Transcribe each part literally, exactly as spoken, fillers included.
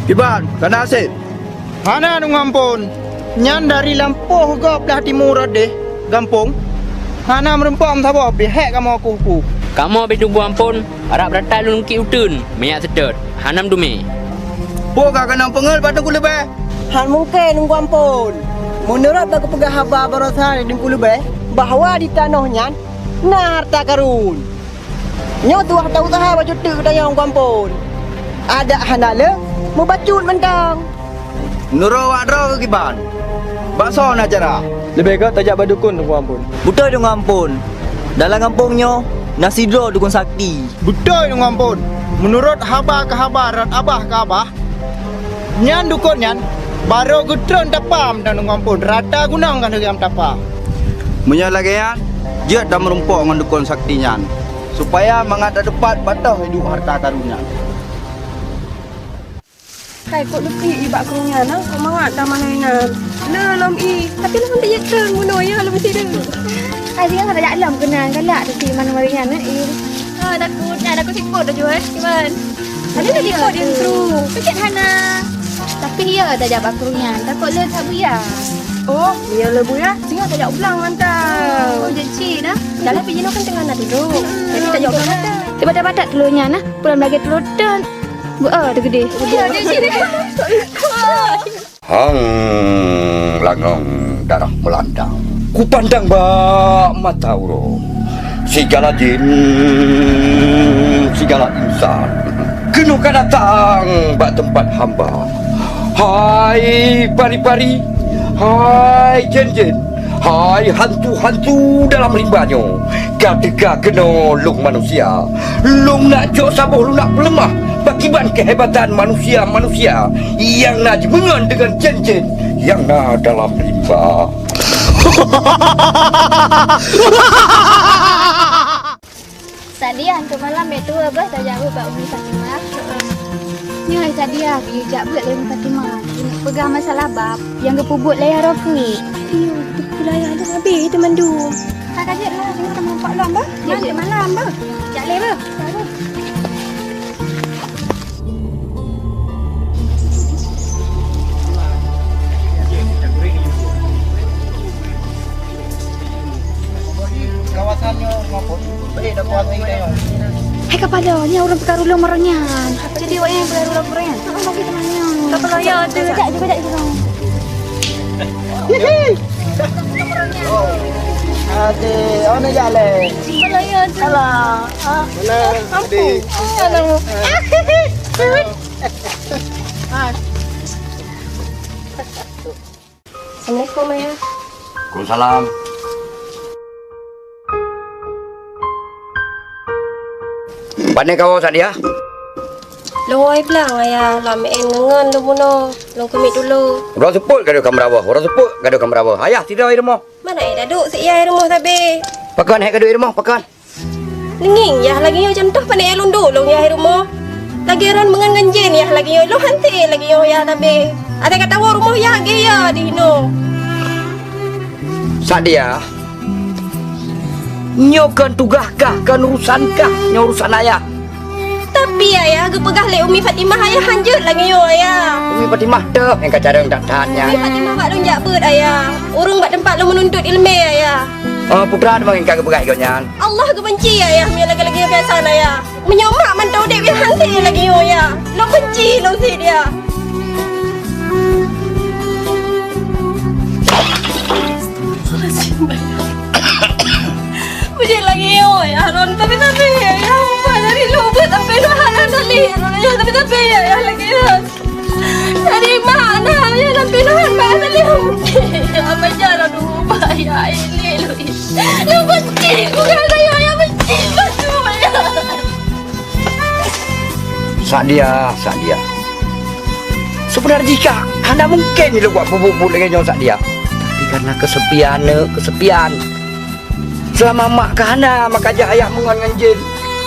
Kiban, kana seb? Hana deungon phon. Nyan dari lampôh gob blah timu rot deh gampông. Hana meurumpok meusaboh, beuhek kamoe kuh-kuh. Kamoe bit tuboh amphon, harab rata lôn kiek uteuen, minyak seutôt, hana meudumé. Peue ka keunong peungeut bak Teungku Leubeh? Han mungken Teungku Amphon. Meunurot bak geupeugah haba baroesa di Teungku Leubeh, bahwa di tanoh nyan na harta karun. Nyoe tuah ta-useuha bacut teuk geutanyoe Teungku Amphon. Adak hana le, meubacut mantong. Meunurot awak droe keu kiban, bak soe na cara? Leubeh gét tajak bak dukon Teungku Amphon. Beutôi Teungku Amphon, dalam gampông nyoe na sidroe dukon sakti. Beutôi Teungku Amphon, meunurot haba keu haba rot abah keu abah, nyan dukon nyan barô geutreun tapa mantong Teungku Amphon, rata gunong ka neugam tapa. Meunyoe lagée nyan, jeuet tameurumpok ngon dukon sakti nyan, supaya mangat tateupat batoh iduek harta karun nyan. Hai, kok leupie i bak krueng nyan, ha? Kok mangat tamalai nan? Le lom i, tapi lom diyek treun bunoe ya lom sideh. Hai, singoh tajak lom keunan, galak tu si manuwari nyan, eh, i. Ha, takut, nyan takut sikot dah jual, cuman. Ada lagi kot yang kru. Pecet hana. Tapi ya tajak bak krueng nyan, takut le that buya. Oh, ya le buya, singoh tajak ublang mantap. Oh, janji dah. Dalam pijinoe kan tengah nak tidur. Jadi tajak ublang mantap. Tiba-tiba tak telur nyan, nah. Pulang lagi telur dan Bu, ah, teugeudeh. Hang langong darah meulanda. Kupandang bak mata uroe, sigala jin, sigala insan, keunoe ka datang bak teumpat hamba. Hai pari-pari, hai jén-jén, hai hantu-hantu dalam rimba nyoe, ka teuka keunoe lôn manusia. Lôn nak cok saboh lunak peuleumah pakiban keuhebatan manusia-manusia nyang na jimeungon deungon jén-jén nyang na dalam rimba. Sadiah, untuk malam bèk tuwoe beuh tajak beuet bak Umi Fatimah. Nyoe Sadiah, geuyue jak beuet lé Umi Fatimah. Keuneuk peugah masalah bab nyang geupeubuet lé Yah Rafiq. Iyo, beutôi lah Yah, dah habéh teumandum. Ka, ka jeuet lah, singoh tameurumpok lom beuh. Jeuet, jeuet malam beuh. Jak lé beuh. Hai kapala, nyan ureueng peukaru lom ureueng nyan. Jadi awak nyan peukaru lom ureueng nyan. Bagi teuma nyan. Kapala ya tu. Jak, jak, jak, jak. Hihi. Adik, awak nak jak lé? Kapala ya tu. Alah. Ah. Mana? Adik. Aduh. Assalamualaikum, Ayah. Waalaikumsalam. Pane kawoe Sadiah? Lôn woe blang, Ayah, lam en ngeungeun lôn bunoe, lôn keumiet tulông. Uroe seupôt ka deuh ka meurawoe, uroe seupôt ka deuh ka meurawoe. Ayah sidroe i rumoh. Mana Ayah daduek si Ayah i rumoh sabe? Pakon hek ka duek i rumoh, pakon? Neungieng Yah lagèe nyoe, contoh pane lôn duek lôn Yah i rumoh. Lagèe ron meungon ngon jén Yah lagèe nyoe, lôn hanté lagèe nyoe Yah tabé. Até ka tawoe rumoh Yah gaya dihinoe. Sadiah, nyoe kon tugaih kah, kon urusan kah, nyoe urusan ayah. Tapi Ayah, geupeugah lé Umi Fatimah Ayah hanjeuet lagèe nyoe Ayah. Umi Fatimah toh nyang ka carông that-that nyan. Umi Fatimah bak lôn jak beuet Ayah. Ureueng bak teumpat lôn meununtut ileumèe Ayah. Oh, peue teuma nyang ka geupeugah lagèe nyan? Allah geubenci Ayah meunyoe lagèe-lagèe biasa Ayah. Meunyoe mak mantong udép Yah hanté lagèe nyoe Yah. Lôn benci lôn cit Yah. Meunyoe lagèe nyoe Yah, lôn tapi-tapi Yah, Yah, upah dari lôn buet sampai dua hana tali, Yah, tapi-tapi Yah, Yah lagèe nyoe. Tapi nurun bah beliau. Apa jalan dulu bah ya ini lui. Lu benci bukan kayu yang benci betul. Sadia, Sadia. Sebenar jika hana mungkin ilée buat bubu-bubu lagée nyoe Sadia. Tapi karena kesepian, neuk, kesepian. Selama mak ka hana, maka jak ayah meungon ngon jén.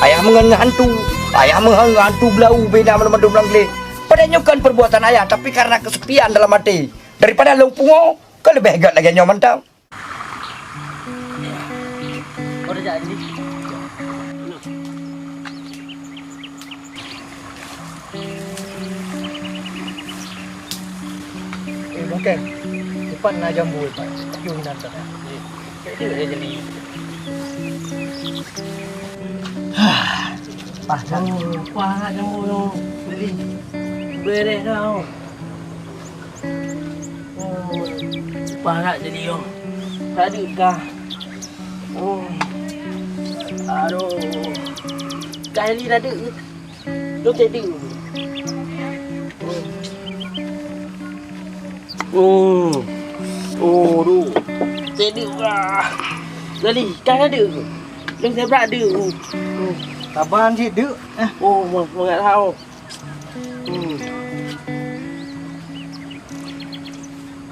Ayah meungon ngon hantu. Ayah meungon ngon hantu blau bina mandum-mandum lam glé. Padahai nyoe kon perbuatan ayah, tapi karena kesepian dalam hati. Daripada lôn pungo, kon leubeh gét lagée nyoe mantong. Eh, Bang Ken, depan na jambu, Pak. Piôh inan tu. Jadi, jadi. Pas, Kak. Oh, pas jambu tu. Jadi, beres dah. Oh, parak jadi oh. Tadi kah. Oh. Aduh. Kali tadi. Tu tadi. Oh. Oh. Oh, tu. Tadi kah. Kali kah tadi. Lu saya berat tu. Oh. Taban cit, Dek. Eh. Oh, mangat hau. Hmm.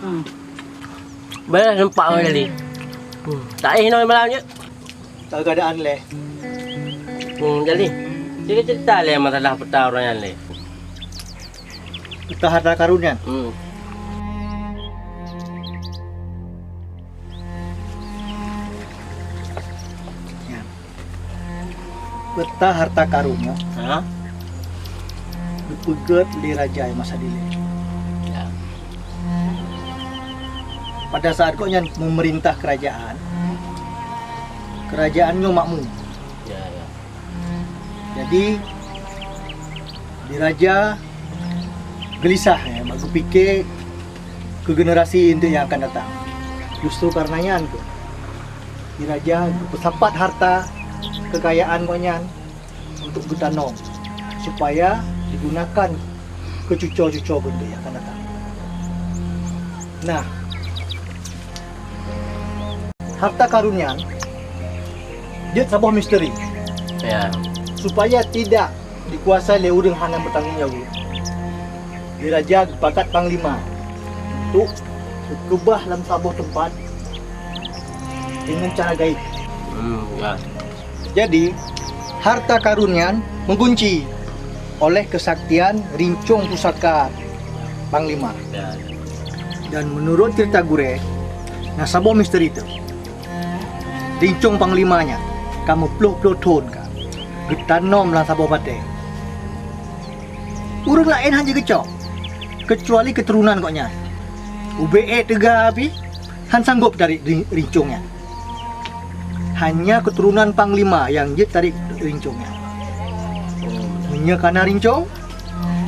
Hmm. Beulah nampak orang jadi. Hmm. Tak eh noi malam je. Tak keadaan leh. Hmm, jadi. Cerita-cerita leh masalah peta orang yang leh. Peta harta karun nyan. Hmm. Nyan. Peta harta karun nyoe, ha? Geupeugét lé raja nyang masa dilée. Ya. Pada saat gobnyan memerintah kerajaan, kerajaan nyoe makmu. Ya, ya. Jadi, di raja geulisah, ya, bak geupike keu generasi eunteuk nyang akan datang. Justru karena nyan keuh, di raja geupeusapat harta kekayaan gobnyan untuk geutanom, supaya digunakan keu cuco-cuco geuh eunteuk nyang akan datang. Nah, harta karun nyan jeuet saboh misteri. Ya. Supaya tidak dikuasai lé ureuëng hana bertanggung jawab. Di raja geupakat panglima untuk geukeubah lam saboh teumpat dengan cara gaib. Hmm, ya. Jadi, harta karun nyan meugunci oleh kesaktian rincong pusaka panglima. Ya. Dan menurut cerita gurée, na saboh misteri tu. Rincong panglima nyan ka meuploh-ploh thon ka geutanom lam saboh batée. Ureuëng laén hana jeuet geucok, keucuali keuturonan gobnyan. Ubé ék teuga pih hana sanggob tarék ri-, rincong nyan. Hanya keuturonan panglima nyang jeuet tarék rincong nyan. Meunyoe ka na rincong,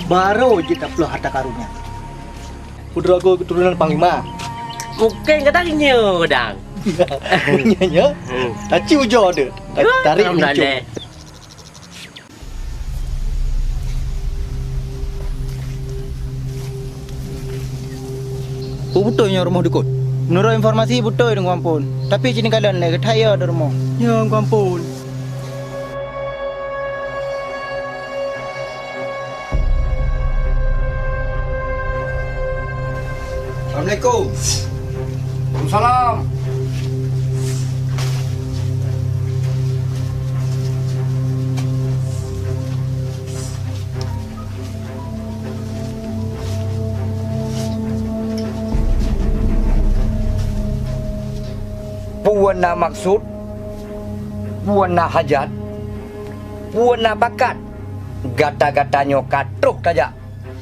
barô jeuet taploh harta karun nyan. Putroe keuturonan panglima. Mungken gata nyoe dang. Nyoe, nyoe. Hmm. Taci ujoe deuh. Tarék rincong. Peue beutôi nyoe rumoh dukon? Meunurot informasi beutôi deungon ampôn, tapi cit neukalon lé geuthayô di rumoh. Nyoe deungon ampôn. Assalamualaikum. Waalaikumsalam. Peue na maksud, peue na hajat, peue na bakat, gata-gata nyoe ka troh tajak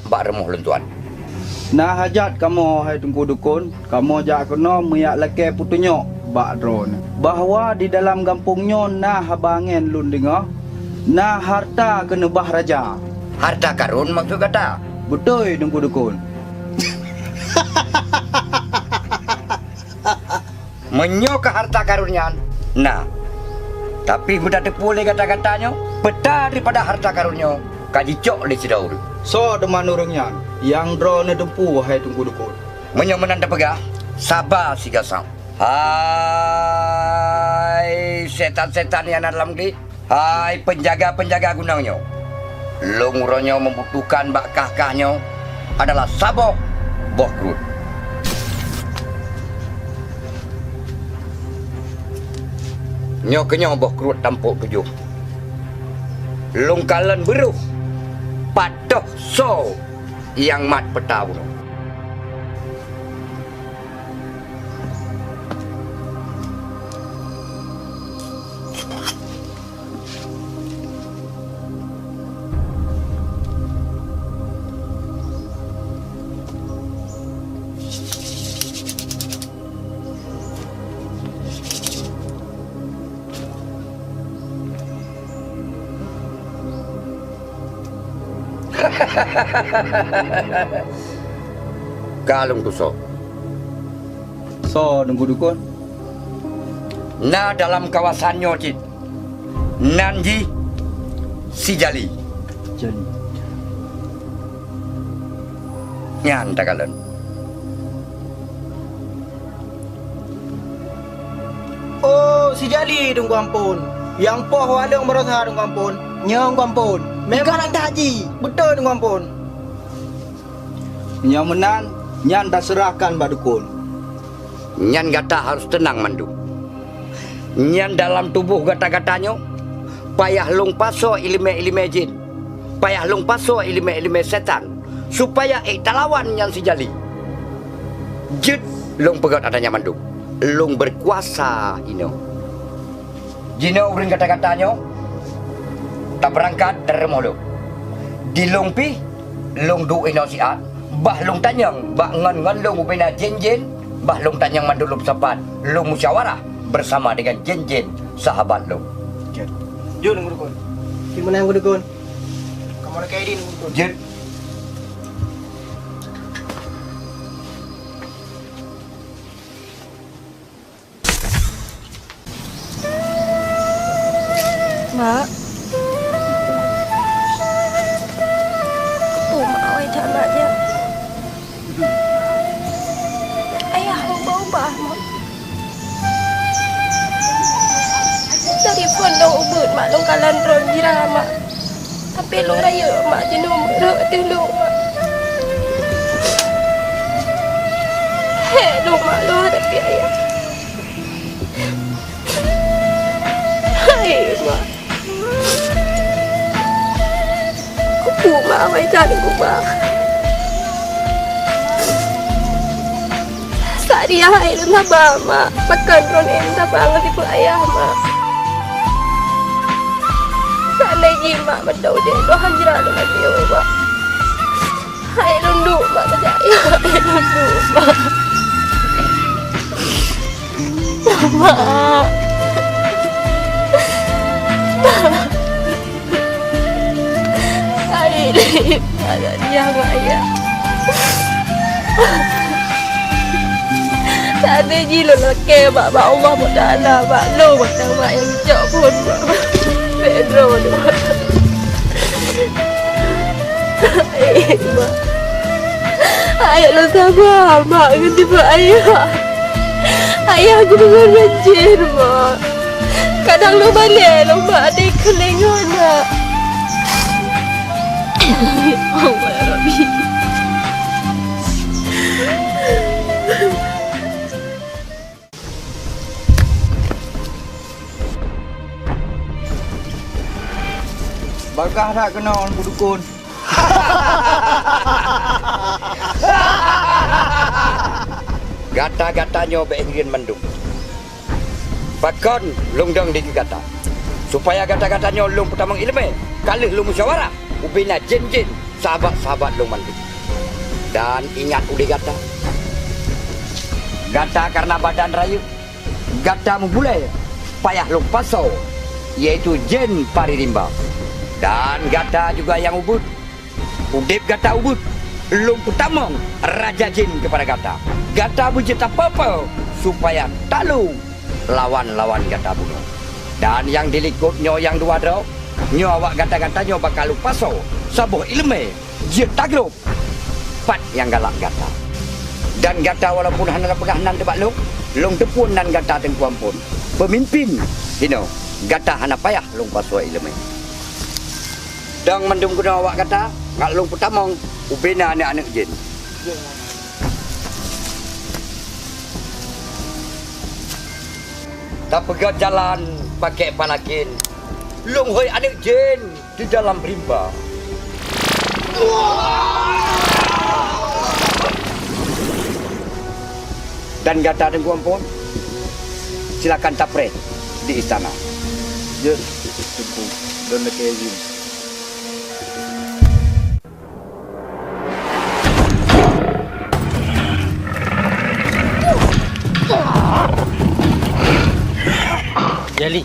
bak rumoh lôn tuan. Na hajat kamoe, hai Teungku Dukon, kamoe jak keunoe meujak lakée peutunyok bak droeneuh bahwa di dalam gampông nyoe na haba angén lôn deungoe, na harta keuneubah raja. Harta karun maksud gata? Beutôi, Teungku Dukon. Meunyoe ka harta karun nyan na, tapi beutateupeue lé gata-gata nyoe, peta daripada harta karun nyoe ka jicok lé sidroe ureuëng. Soe teuma ureuëng nyan? Nyang droeneuh teumpu, wahai Teungku Dukon. Meunyoe meunan tapeugah, saba sigasang. Hai setan-setan nyang na lam glé, hai peunjaga-peunjaga gunong nyoe, lôn uroe nyoe meubutuhkan bak kah-kah nyoe adalah saboh boh kruet. Nyoe keunyoe boh kruet tampok tujoh. Lôn kalon beurôh, padub soe nyang mat peuta bunoe. Ka lôn tusoe. Soe Teungku Dukon? Na dalam kawasan nyoe cit, nan jih Si Jali. Jali. Nyan takalon. Oh, Si Jali, Teungku Ampon. Nyang poh waleueng baroesa, Teungku Ampon. Nyoe, Teungku Ampon. Memang. Bukan anda, Haji. Beutôi, Teungku Ampon. Nyoe meunan, nyan taseurahkan bak dukon. Nyan gata harôh teunang mandum. Nyan dalam tuboh gata-gata nyoe, payah lôn pasoe iéleumé-iéleumé jén, payah lôn pasoe iéleumé-iéleumé setan, supaya ék talawan nyan Si Jali. Jeuet lôn peugét ata nyan mandum, lôn beukuasa inoe. Jinoe ureuëng gata-gata nyoe tabeurangkat dari rumoh lôn. Di lôn pih lôn duek inoe siat, bah lôn tanyong bak ngon-ngon lôn ubena jén-jén, bah lôn tanyong mandum lôn sapat, lôn musyawarah bersama dengan jén-jén sahabat lôn. Jeuet. Jeuet, Teungku Dukon. Di mana, Teungku Dukon? Kamoe lakée di, Teungku Dukon. Jeuet. Mak. Peue mak awai that mak jak? Ayah ubah-ubah, Mak. Dari phon lôn ubeuet, Mak, lôn kalon droe jira, Mak. Tapi lôn rayeuk, Mak, jinoe meureuek ateueh lôn, Mak. Hék lôn, Mak, lôn hadapi Ayah. Hai, Mak. Keupeue, Mak, awai that, Mak? Saat dia hai lôn saba, Mak. Pakon droeneuh saba ngon tipeue Ayah, Mak. Seandai jih, Mak, mantong udeb lôn hana jira lôn lagée nyoe, Mak. Hai lôn duek, Mak, keuhai Ayah. Hai lôn duek, Mak. Mak. Hai, Mak, dia, Mak, ya. Sabe jih lôn lakée bak, bak Allah Taala, bak lôn mata mak nyang cok phon, Mak. Bèk droe, Mak. Hai, Mak. Hai, lôn saba, Mak, ngon tipeue Ayah. Ayah geudeungon banjir, Mak. Kadang lôn balée lôn, Mak, até keulingon, Mak. Ya Allah, ya Rabbi. Bagah that keunoe, Teungku Dukon. Gata-gata nyoe bèk hireuen mandum. Pakon lôn dong dikeue gata, supaya gata-gata nyoe lôn peutamong iéleumé, ka lheueh lôn musyawarah ubena jén-jén sahabat-sahabat lôn mandum. Dan ingat udeb gata, gata kareuna badan rayeuk, gata meubulée payah lôn pasoe, yaitu jén pari rimba. Dan gata juga nyang ubeuet, udeb gata ubeuet, lôn peutamong raja jén keupada gata. Gata beujeuet tapeue-peue supaya talo lawan-lawan gata bunoe. Dan nyang di likot nyoe nyang dua droe, nyoe awak gata-gata nyoe baka lôn pasoe saboh iéleumé jeuet tagrôp. Pat nyang galak gata. Dan gata walaupun hana tapeugah nan teuh bak lôn, lôn teupeue nan gata Teungku Ampon. Peumimpin hinoe, gata hana payah lôn pasoe iéleumé. Dong mandum keunoe awak gata, ngat lôn peutamong ubena aneuëk-aneuëk jén. Tapeugöt jalan pakék palakén. Lôn hôi aneuëk jén di dalam rimba. Dan gata Teungku Ampon, silakan tapreh di istana. Jeuet, Teungku, lôn lakée izin. Jali,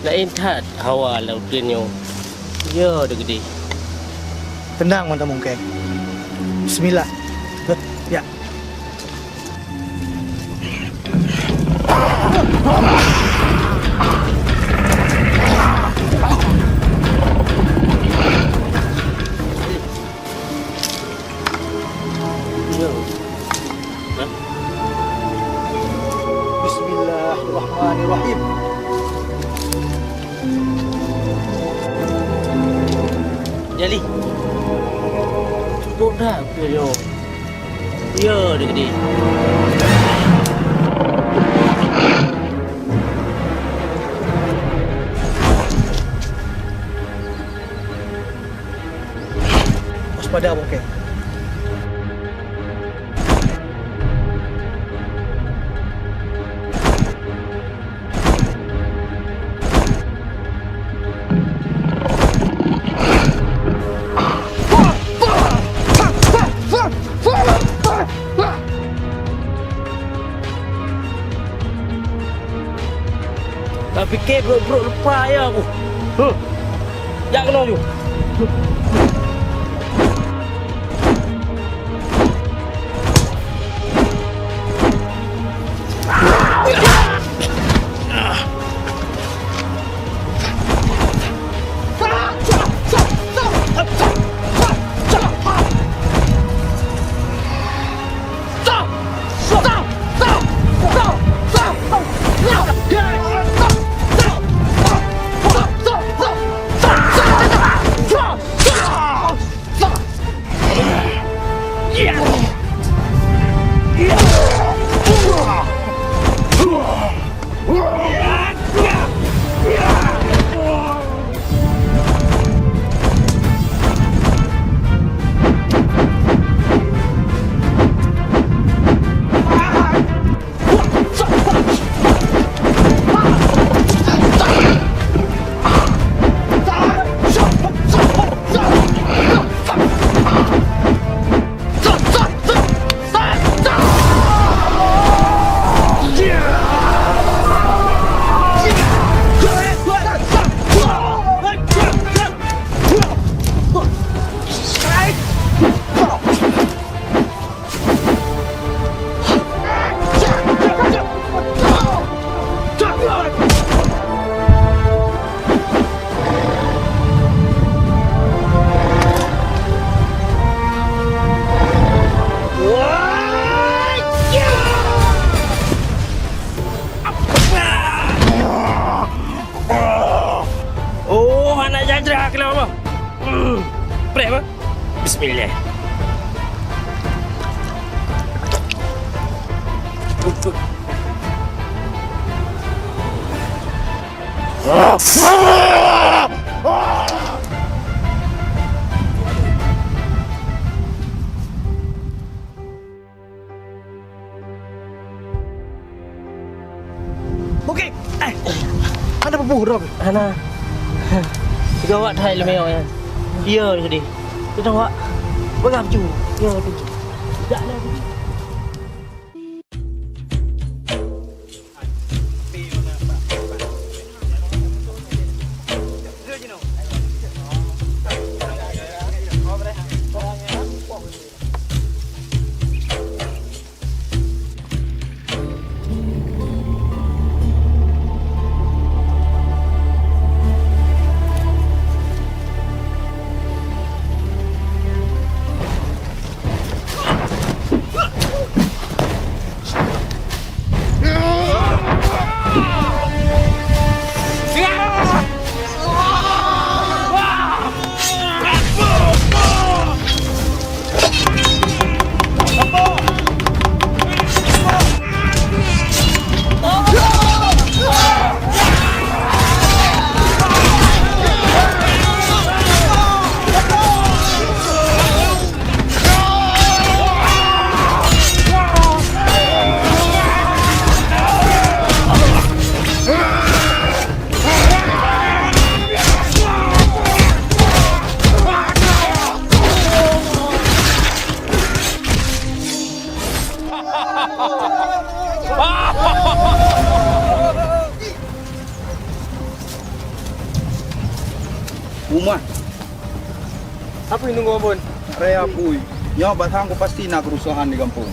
laén that hawa lam uteuen nyoe. Ya, deuh geudeh. Teunang, Mantong Mungkeng. Bismillah. Ya. Bismillahirrahmanirrahim. Jali. Cukup dah, Kurio. Ya, deuh geudeh. Waspada, Bungkeng. Tapike brok-brok lupa ya aku. Huh. Jak keunoe ju. Oh, anak jajra kenapa? Hmm, preh apa? Bismillah. Bukit! Eh! Hana peue-peue droe? Hana. Sigoe awak that iéleumé awak nyan. Iya, sedih. Teuntang awak peugah bacut. Ya, tu. Jak lah. Umat. Apa yang tunggu, Bun? Raya pui. Nyoe bak sang pasti na kerusuhan di gampông.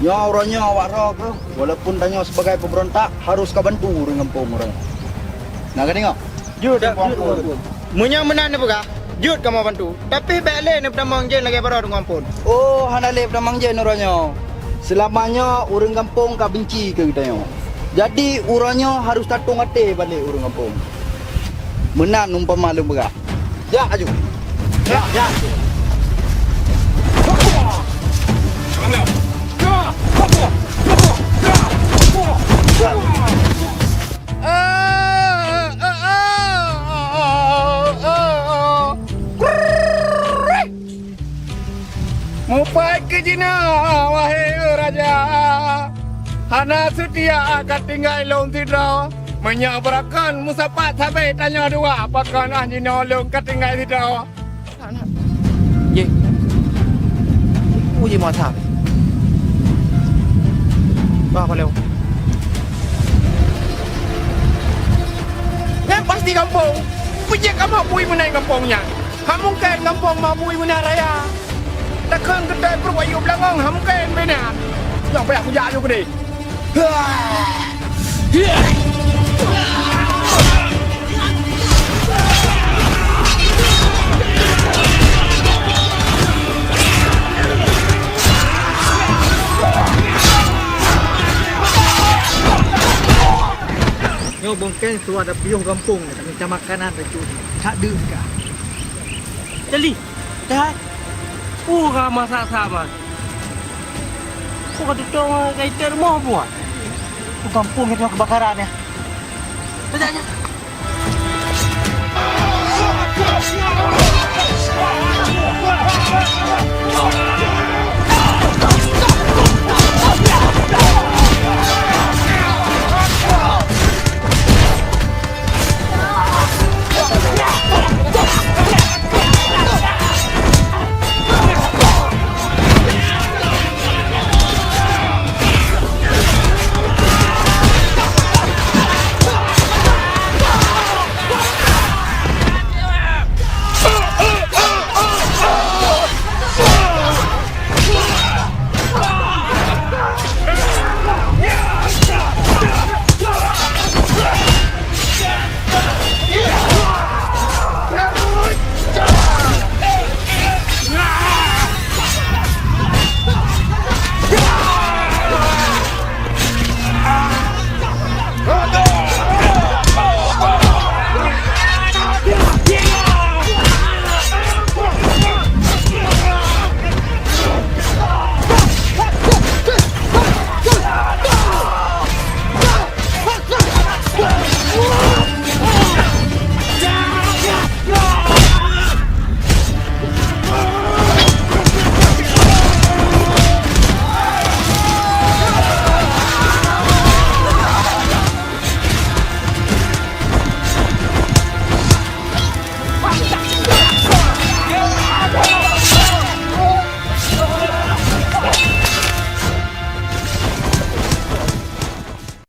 Nyoe uroe nyoe awak roh keuh, walaupun tanyoe sebagai pemberontak, harus ka bantu ureueng gampông uroe nyoe. Na ka deungoe? Jeuet, jeuet, Bun. Meunyoe meunan neupeugah, jeuet kamoe bantu. Tapi bèk lé neupeutamong jén lagèe baroe deungon phon. Oh, hana lé peutamong jén uroe nyoe. Seulama nyoe ureueng gampông ka benci keu geutanyoe. Jadi, uroe nyoe harus tatông até balek ureueng gampông. Meunan umpama lôn peugah. Jak aju. Jak, jak. Mupat keu jinoe, wahé raja, hana seutia ka tinggai lôn sidroe. Meunyoe beurakon meusapat sabe tanyoe dua, pakon ah jinoe lôn ka tinggai sidroe. Jih. Peue jih mata? Bah, paleng. Nyan pasti gampông. Peue jih kamoe bui meunan gampông nyan? Hamungken gampông ma bui meunan raya. Takheun keutai pruet ayue beulangong, hamungken beunan. Nyang payah kujak aju keudeh. Nyoe bungkeng suah da piôh gampông, macam makanan da cut. That deuh ka. Jali, dah. Peue ka masak-sak, Man? Peue ka tutong, eh, ka iteuek rumoh buat? Peue gampông nyoe kebakaran, eh? Tajak nyan.